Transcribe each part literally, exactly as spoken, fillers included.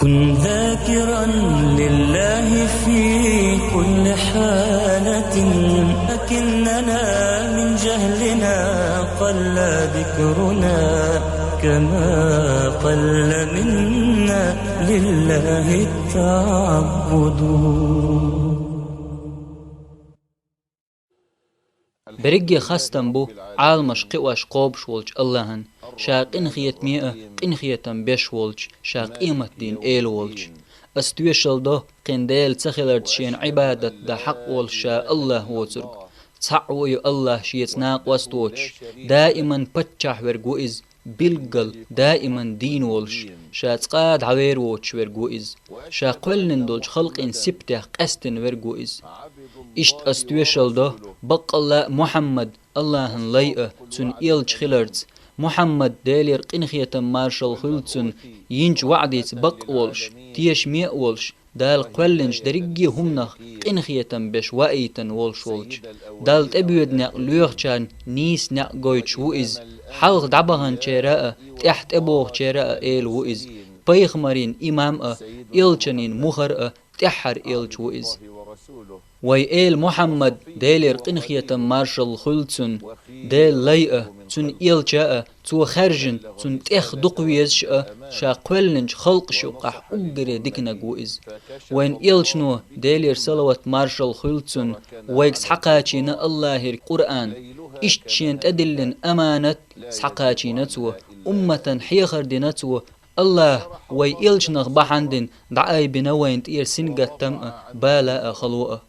كن ذاكرا لله في كل حالة، لكننا من جهلنا قل ذكرنا، كما قل منا لله التعبد. Берриге хастам бу Ӏаламаш кхиош кхобуш волчу Аллахьан, ша къинхетаме а, къинхетам беш волчу, ша къематдийнан Эла волчу. Ас тоьшалла до, кхин Дела ца хиларца шена Ӏибадат дан хьакъ волуш ша Аллахь воцург. Цхьаъ ву и Аллахь шеца накъост воцуш, даиман паччахь верг ву иза, билггал, даиман дийна волуш, ша цкъа а дӀавер воцуш верг ву иза. Ша кхоьллина долчу халкъийн сипатех къаьстина верг ву иза. Иштта ас тоьшалла до, баккъалла а Мухьаммад Аллахьан лай а, цуьнан элча хиларца. Мухьаммад, Делера къинхетам маршалла хуьлда цунна, йинчу ваӀдица бакъ а волуш, тешаме а волуш, Дала кхоьллинчу дерриге а хӀуманах къинхетам беш ваийтина волуш волчу, Далла тӀебоьду некъ лоьхучарна нийса некъ гойтуш ву иза, хьалха дӀабаханчеран а, тӀаьхьа тӀебогӀучеран а Эла ву иза, пайхамарийн имам а, элчанийн мухӀар а, тӀаьххьара элча ву иза. Вайн Эла Мухьаммад, Делера къинхетам маршалла хуьлда цунна, Делан лай а, цуьнан элча а, цо хаьржина, цунна тӀех дукха везаш а, ша кхоьллинчу халкъаш юкъахь уггаре диканиг ву иза. Вайн элчано, Делера салават маршалла хуьлда цунна, вайга схьакхачийна Аллахьера Къуръан, иштта шена тӀедиллина аманат схьакхачийна цо, умматан хьехар дина цо, Аллахь вайн элчанах бахьана дина дӀаайбина вайна тӀера сингаттам а, бала а, хало а.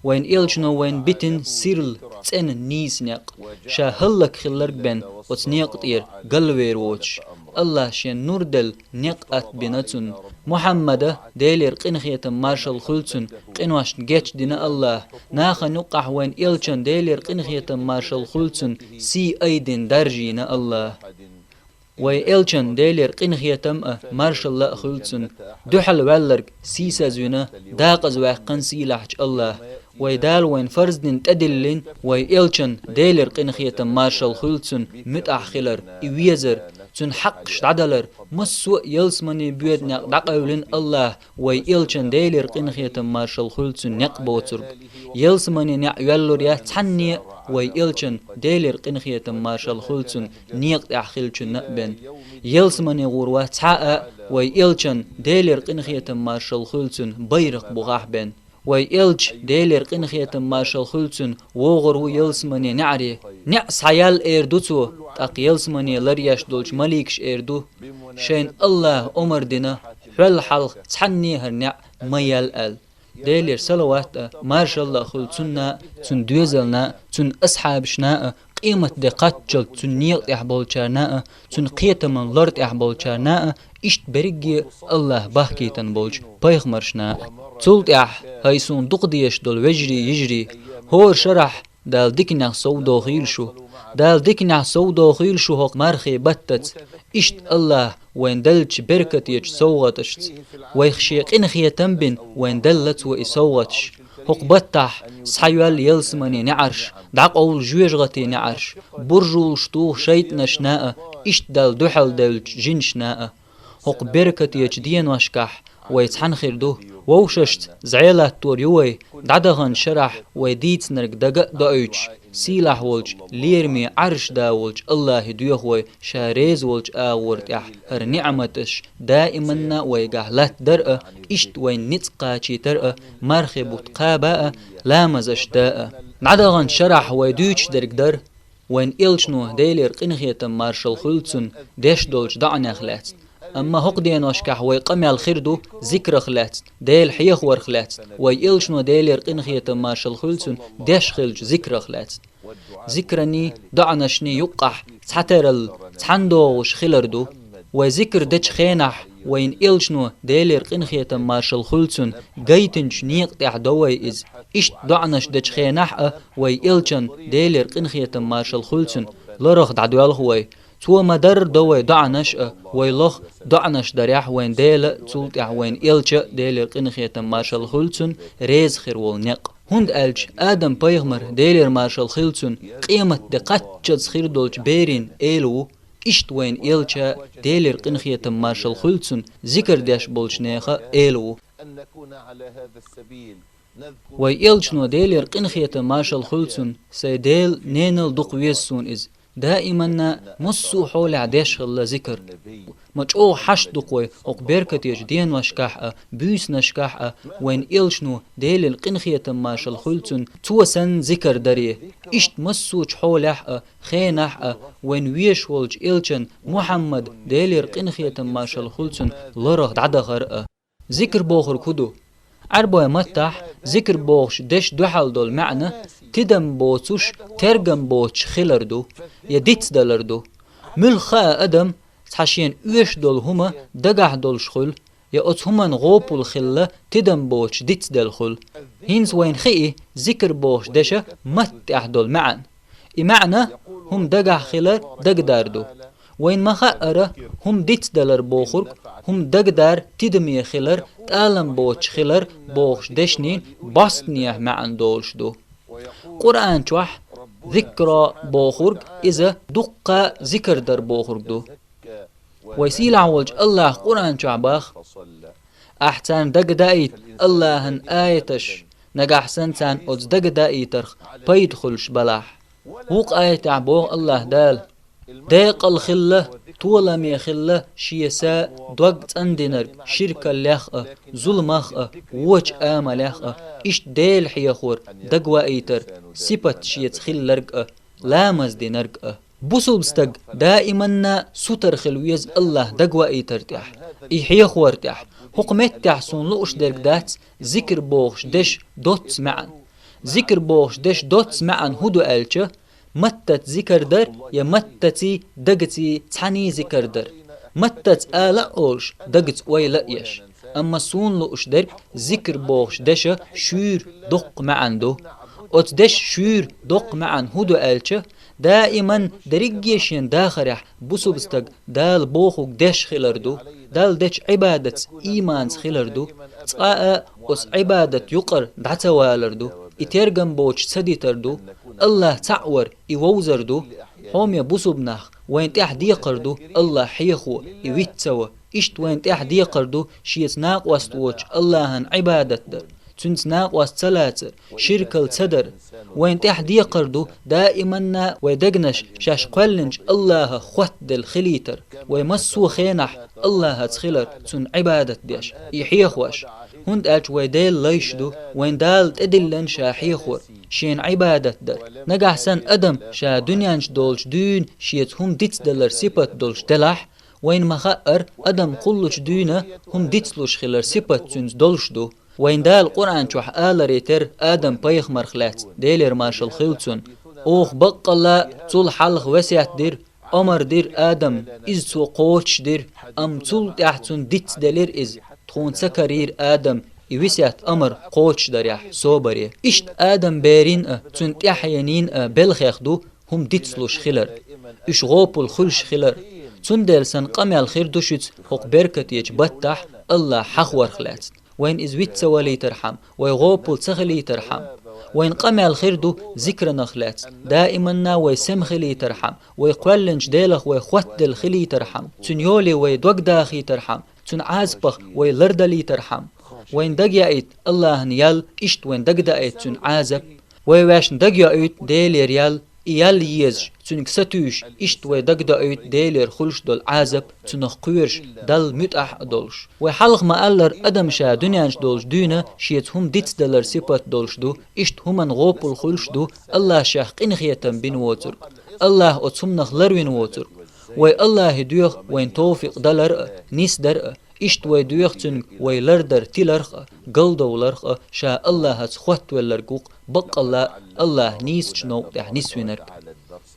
Вайн элчано вайна битина сирла цӀена нийса некъ. Ша хӀаллакьхилларг бен оцу некъа тӀера галвер воцуш, Аллахь шен нур делла некъ атта бина цунна. Мухьаммада, Делера къинхетам маршалла хуьлда цунна, къиношна гечдина Аллахь, нахана юкъахь вайн элчан, Делера къинхетам маршалла хуьлда цунна, сий айдина даржийна Аллахь. Вайн элчан, Делера къинхетам а, маршалла а хуьлда цунна, дуьхьал ваьлларг сийсазвина, дакъазаваьккхина сийлахьчу Аллахь. Вайн Дала вайна фарз дина тӀедиллина, вайн элчан, Делера къинхетам маршалла хуьлда цунна, муьтӀахь хилар, и везар, цуьнан хьакъаш дӀадалар, массо а ялсамане боьду некъ дӀакъевлина Аллахь, вайн элчан, Делера къинхетам маршалла хуьлда цунна, некъ боцург. Ялсамане неӀ йоьллур яц цхьанне а вайн элчан, Делера къинхетам маршалла хуьлда цунна, некъа тӀехь хиллачунна а бен. Ялсамане гӀур вац цхьа а вайн элчан, Делера къинхетам маршалла хуьлда цунна, байракх бухахь бен. Вайн элча, Делера къинхетам маршалла хуьлда цунна, вогӀур ву ялсамане неӀаре. НеӀ схьаяьлла эр ду цо, тӀаккха ялсамане ларъеш долчу маликаша эр ду: шайна Аллахьа омра дина, хьол хьалха цхьанне а хӀара неӀ ма яьлла аьлла. Делера салават а, маршалла а хуьлда цунна а, цуьнан доьзална а, цуьнан асхьабашна а, къематде кхаччалц цуьнан некъа тӀехь болчарна а, цуьнан кхетаман лар тӀехь болчарна а, иштта берриге а Аллахьа бахкийтина болчу пайхамаршна а. Цул тӀаьхьа, хӀай суна дукха дезаш долу вежарий, йижарий, хӀора шарахь Дала диканехь совдохийла шу. Дала диканехь совдохийла шу хӀокху мархин баттаца. Иштта Аллахьа вайна деллачу беркатечу совгӀаташца. Вайх шен къинхетам бина вайна делла цо и совгӀаташ. ХӀокху баттахь схьайоьлла ялсамане неӀарш, дӀакъовла жоьжахатин неӀарш, буржалш туху шайтӀанашна а, иштта Далла дуьхьал девллачу жинашна а. ХӀокху беркатечу деношкахь вай цхьаьна хир ду. Вовшашца зӀе латтор ю вай, дӀадаханчу шарахь вай дийцинарг дага а доуьйтуш, сийлахь волчу, лераме Ӏаршда волчу Аллахье доьху вай, ша реза волчу агӀор тӀехь хӀара ниӀматаш даиманна вайгахь латтадар а, иштта вайн ницкъ кхачийтар а, мархи бутт кхаба а, ламазаш да а. ДӀадаханчу шарахь вай дуьйцуш дерг дара, вайн элчано, Делера къинхетам маршалла хуьлда цунна, деш долчу доӀанех лаьцна. Амма хӀокху деношкахь вай къамел хир ду зикрах лаьцна, Дела хьехорах лаьцна, вайн элчано, Делера къинхетам маршалла хуьлда цунна, деш хиллачу зикрах лаьцна. Зикраний, доӀанашний юккъахь цхьатералла, цхьаьна догӀуш хилар ду. Вай зикр дечу хенахь, вайн элчано, Делера къинхетам маршалла хуьлда цунна, гайтинчу некъа тӀехь до вай иза. Иштта доӀанаш дечу хенахь а вайн элчан, Делера къинхетам маршалла хуьлда цунна, ларах дӀадоьлху вай. Цо ма-дарра до вай доӀанаш а, вай лоха доӀанаш дарехь вайн Дела а, цул тӀаьхьа вайн элча а, Делера къинхетам маршалла хуьлда цунна, реза хир волу некъ. ХӀунда аьлча Адам-пайхамар, Делера маршалла хилла цунна, къематде кхаччалц хир долчу берийн эла ву. Иштта вайн элча, Делера къинхетам маршал хуьлда цунна, зикар деш болчу нехан эла ву. Вай элчано, Делера къинхетам маршал хуьлда цунна, сайн Делан ненал дукха веза суна иза. Даиманна массо а хьолехь деш хилла зикар. Ма чӀогӀа хьашт ду-кх вай хӀокху беркатечу деношкахь а, буьйсанашкахь а вайн элчано, Делера къинхетам маршал хуьлда цунна, цо санна зикар даре. Иштта массочу хьолехь а, хенахь а вайна везаш волчу элчан Мухьаммадан, Делера къинхетам маршал хуьлда цунна, лорах дӀадахар а. Зикр бохург хӀун ду? Ӏарбойн маттахь зикр бохуш дешан дуьхьал долу маьӀна тидам боцуш, тергам боцуш хилар ду, я дицдалар ду. Муьлхха а адам цхьа шена оьшуш долу хӀума дагахь долуш хуьлу, я оцу хӀуманна гӀопал хилла, тидам боцуш дицделла хуьлу. ХӀинца вайна хии зикр бохуш дешан матта тӀехь долу маьӀна. И маьӀна хӀума дагахь хилар дагадар ду. Вайна ма-хаъара, хӀума дицдалар бохург, хӀума дагадар, тидаме хилар, тӀалам боцуш хилар бохуш дешнийн бӀостанехьа маьӀна долуш ду. Къуръан чохь зикра бохург иза дуккха зикар дар бохург ду. Вай сийлахь волчу АллахӀа Къуръан чохь боху: «Ахь царна дагадаийта АллахӀан аяташ, нагахь санна царна оцу дагадаийтарх пайда хуьлуш балахь». Вукху аятехь боху АллахӀ Дала: «Декъала хилла, толаме хилла шен са дог цӀандинарг ширкаллех а, зуламах а, вочу амалех а». Иштта Дела хьехор, дагаваийтар, сипат шеца хилларг а, ламаз динарг а. Бусулба стаг даиманна сутара хила веза АллахӀ дагаваийтар тӀехь, и хьехор тӀехь. ХӀокху меттехь суна лууш дерг дац зикр бохуш дешан доцца маьӀна. Зикр бохуш дешан доцца маьӀна хӀун ду аьлча, маттаца зикар дар я маттаций, дагаций цхьаьний зикар дар. Маттаца ала а олуш, дагаца ойла а еш. Амма суна лууш дерг зикр бохуш дешан шуьйра доккха маьӀна ду. Оцу дешан шуьйра доккха маьӀна хӀун ду аьлча, даиман дерриге шен дахарехь бусулба стаг Дала бохург деш хилар ду, Далла дечу Ӏибадатца, ийманца хилар ду, цкъа а оцу Ӏибадат юкъара дӀа ца валар ду, и тергам боцуш ца дитар ду, АллахӀ цхьаъ вар и вовзар ду. Хьоме бусулба нах, вайна тӀехь декхар ду АллахӀ хьехо, и виц ца ван. Иштта вайна тӀехь декхар ду шеца накъост воцучу АллахӀан Ӏибадат дар, цуьнца накъост ца лацар, ширкал ца дар. Вайна тӀехь декхар ду даиманна вай дегнаш шаьш кхоьллинчу АллахӀах хоттаделла хилийтар, вай массо а хенахь АллахӀаца хилар, цунна Ӏибадат деш, и хьехош. ХӀунда аьлча вай Делан лайш ду, вайн Дала тӀедиллина ша хьехор, шена Ӏибадат дар. Нагахь санна адам ша дуьнен чу долчу дуьйна шеца хӀума дицдалар сипат долуш делахь, вайна ма-хаъара, адам кхуллучу дуьйна хӀума дицлуш хилар сипат цуьнца долуш ду. Вайн Дала Къуръан чохь аларе терра Адам-пайхамарх лаьцна, Делера маршалла хила цунна: «Оха баккъалла цул хьалха весет дира, омар дира Адам, иза цо кхочушдира, амма цул тӀаьхьа цунна дицделира иза, тхуна ца карийра Адам и весет, омар кхочушдарехь собаре». Иштта Адам-берийн а, цуьнан тӀаьхьенийн а белхех ду хӀума дицлуш хилар, уьш гӀопал хуьлуш хилар. Цундела сан къамел хир ду шуьца хӀокху беркатечу баттахь АллахӀ хьахорх лаьцна. Вайна иза виц ца валийтархьама, вай гӀопал ца хилийтархьама. Вайна къамел хир ду зикранах лаьцна, даиманна вай сема хилийтархьама, вай кхоьллинчу Делах вай хоттаделла хилийтархьама, цуьнан йоле вай дог дахийтархьама, цуьнан Ӏазапах вай лардалийтархьама. Вайна дагаяийта АллахӀан ял, иштта вайна дагадаийта цуьнан Ӏазап. Вай ваьшна дагайоуьйту Делера ял, и ял езаш, цуьнга сатуьйсуш, иштта вай дагадоуьйту Делера хуьлуш долу Ӏазап, цунах кхоьруш, Далла муьтӀахь а долуш. Вай хьалха ма-аллара, адам ша дуьнен чу долчу дуьйна шеца хӀума дицдалар сипат долуш ду, иштта хӀуманна гӀопал хуьлуш ду АллахӀа шех къинхетам бина воцург, АллахӀа оцу хӀуманах ларвина воцург. Вай АллахӀе доьху вайна товфикъ далар а, нисдар а. Иштта вай доьху цуьнга вай лардар тиларх а, галдовларх а, ша АллахӀаца хоттавелларг ву-кх баккъалла а АллахӀ нийсачу новкъа тӀехь нисвинарг.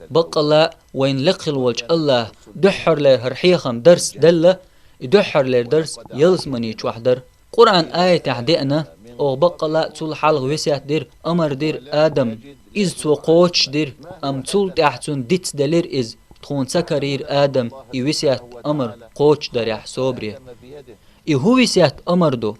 Баккъалла а вайна лекха хила волчу АллахӀа дуьххьарлера хӀара хьехам дарс делла, и дуьххьарлера дарс ялсамани чохь дара. Къуръан аятехь деана: «Оха баккъалла а цул хьалха весет дира, омар дира Адам, иза цо кхочушдира, амма цул тӀаьхьа цунна дицделира иза, тхуна ца карийра Адам и весет, омар кхочушдарехь собаре». И хӀун весет, омар ду?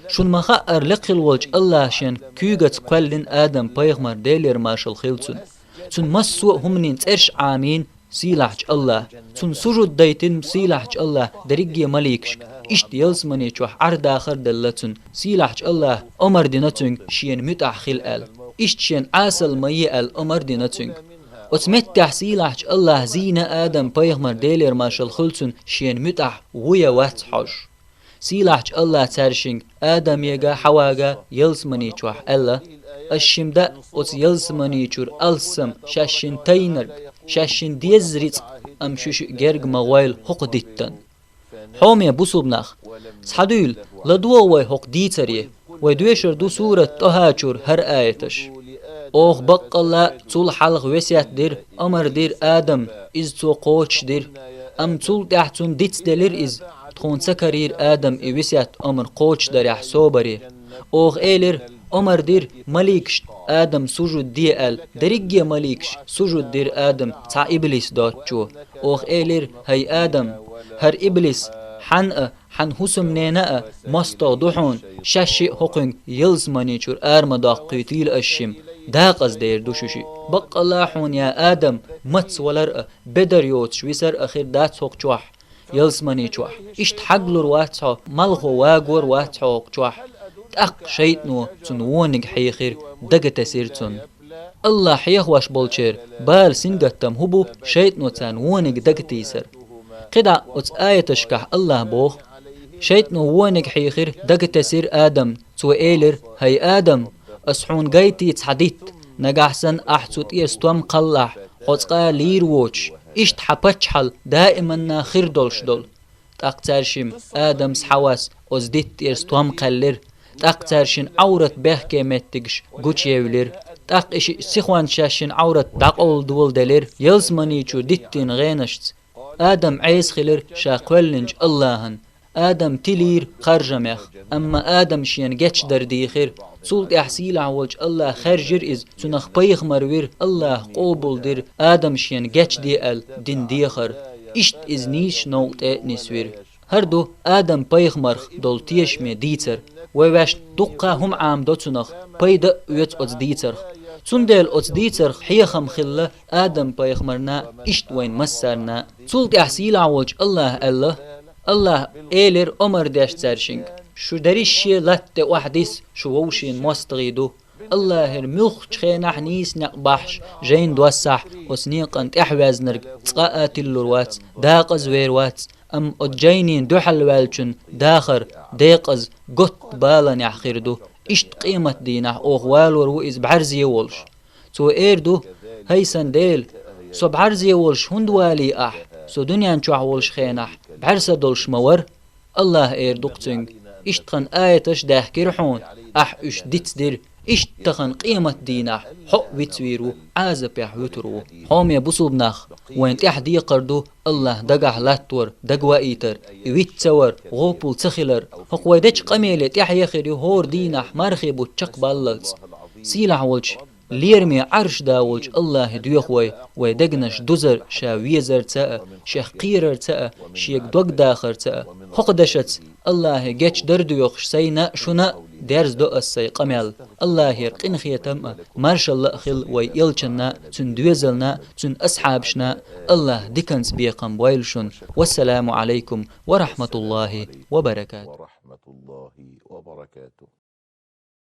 Шуна ма-хаъара, лекха хила волчу АллахӀа шен куьйгаца кхоьллина Адам-пайхамар, Делера маршалла хила цунна. Цуьнан массо а хӀуманийн цӀераш Ӏамийна, сийлахьчу АллахӀа. Цунна сужуд дайтина сийлахьчу АллахӀа дерриге маликашка. Иштта ялсамани чохь Ӏар дахар делла цунна. Сийлахьчу АллахӀа омар дина цуьнга шена муьтӀахь хила аьлла. Иштта шена Ӏасал ма е аьлла омар дина цуьнга. Оцу меттехь сийлахьчу АллахӀа зийна Адам пайхамар, Делера маршалла хуьлу цунна, шена муьтӀахь ву я вац хьожуш. Сийлахьчу АллахӀа цаьршинга, Адамега, Хьавага, ялсамани чохь аьлла: «Ас шимма дан оцу ялсамани чуьра алссам шаьшшинна тайнарг, шаьшшинна дезза рицкъ, амма шу шиъ герга ма гӀойла хӀокху диттан». Хьоме бусулба нах, схьадуьйла, ладогӀа вай хӀокху дийцаре. Вай доьшур ду сурат ТӀохӀа чуьра хӀара аяташ. Оха баккъалла цул хьалха весет дира, омар дира Адам, иза цо кхочушдира. Амма цул тӀаьхьа цунна дицделира иза. Тхуна ца карийра Адам и весет омар кхочушдарехь собаре. Оха элира, омар дира маликашна Адам сужуд де аьлла. Дерриге маликаш сужуд дира Адам, цхьа иблис доцучо. Оха элира: «ХӀай Адам, хӀара иблис, хьан а, хьан хӀусамнена а мостагӀа ду хьуна, шаьш шиъ хӀокхуьнга ялсамани чуьра ара ма доккхуьйтийла ас шимма, декъаза дер ду шу шиъ. Баккъалла хьуна, я Адам, мацвалар а, бедар йоцуш висар а хир дац хӀокху чохь, ялсамани чохь. Иштта хьаглур вац хьо, малхо вагор вац хьо хӀокху чохь». ТӀаккха шайтӀано цунна вониг хьехира, дагатесира цунна. АллахӀ хьехош болчеран бала, сингаттам хӀун бу, шайтӀано царна вониг дагатийсар. КхидӀа оцу аяташкахь АллахӀа боху: «ШайтӀано вониг хьехира, дагатесира Адам. Цо элира: „ХӀай Адам, ас хьуна гайтий цхьа дитт, нагахь санна ахь цу тӀера стом кхаллахь, хьо цкъа а лийр воцуш, иштта хьан паччахьалла даиманна хир долуш долу“». ТӀаккха цаьршимма, Адамас, Хьавас, оцу дитта тӀера стом кхаьллира. ТӀаккха цаьршинна Ӏаврат бехке меттигаш гучуевлира. ТӀаккха и шиъ сихонца шаьшшинна Ӏаврат дӀакъовла доладелира. Ялсамани чу диттина гӀенашца Адам Ӏеса хилира ша кхоьллинчу АллахӀан. Адам тилийра кхаржамех, амма Адам шена гечдар дийхира. Цул тӀаьхьа сийлахь волчу АллахӀа хаьржира иза, цунах пайхамар вира, АллахӀа къобалдира Адам шена гечде аьлла дина дехар. Иштта иза нийсачу новкъа тӀе а нисвира. ХӀара ду Адам-пайхамарх долу тешаме дийцар. Вай ваьшна дуккха хӀума Ӏамадо цунах, пайда а оьцу оцу дийцарх. Цундела оцу дийцарх хьехам хилла Адам-пайхамарна а, иштта вайн массарна а. Цул тӀаьхьа сийлахь волчу АллахӀа аьлла: АллахӀа элира омар деш цаьршинга: «Шу дерриш а латта тӀе охьадисса, шу вовшийн мостагӀий ду». АллахӀера муьлххачу хенахь нийса некъ бахьаш жайна доссахь, оцу некъан тӀаьхьаваьзнарг цкъа а тиллур вац, декъаза вер вац, амма оцу жайнийн дуьхьал ваьллачун дахар декъаза готта баланехь хир ду. Иштта къематдийнахь оха валор ву иза бӀаьрзе волуш. Цо эр ду: «ХӀай сан Дела, со бӀаьрзе волуш хӀунда валий ахь? Со дуьнен чохь волуш хенахь бӀаьрса долуш ма вара». АллахӀа эр ду-кх цуьнга: «Иштта тхан аяташ даьхкира хьуна, ахь уьш дицдира. Иштта тхан къематдийнахь хьо а вицвийр ву, Ӏазапехь вуьтур ву». Хьоме бусулба нах, вайн тӀаьхьа декхар ду АллахӀа дагахь латтор, дагаваийтар, и виц ца вар, гӀопал ца хилар. ХӀокху вай дечу къамеле тӀаьхье хир ю хӀора дийнахь мархи бутт чекхбаллалц. Сийлахь волчу, лераме Ӏарш да волчу АллахӀе доьху вай, вай дегнаш дузар ша везарца а, шех кхерарца а, шега дог дахарца а. ХӀокху дашаца АллахӀе гечдар доьхуш сайна а, шуна а дерзадо ас сайн къамел. АллахӀера къинхетам а, маршалла а хила вай элчанна а, цуьнан доьзална а, цуьнан асхьабашна а. АллахӀ диканца бекхам бойла шуна. Вассаламу Ӏалайкум ва рахьматуллахӀи ва баракатух.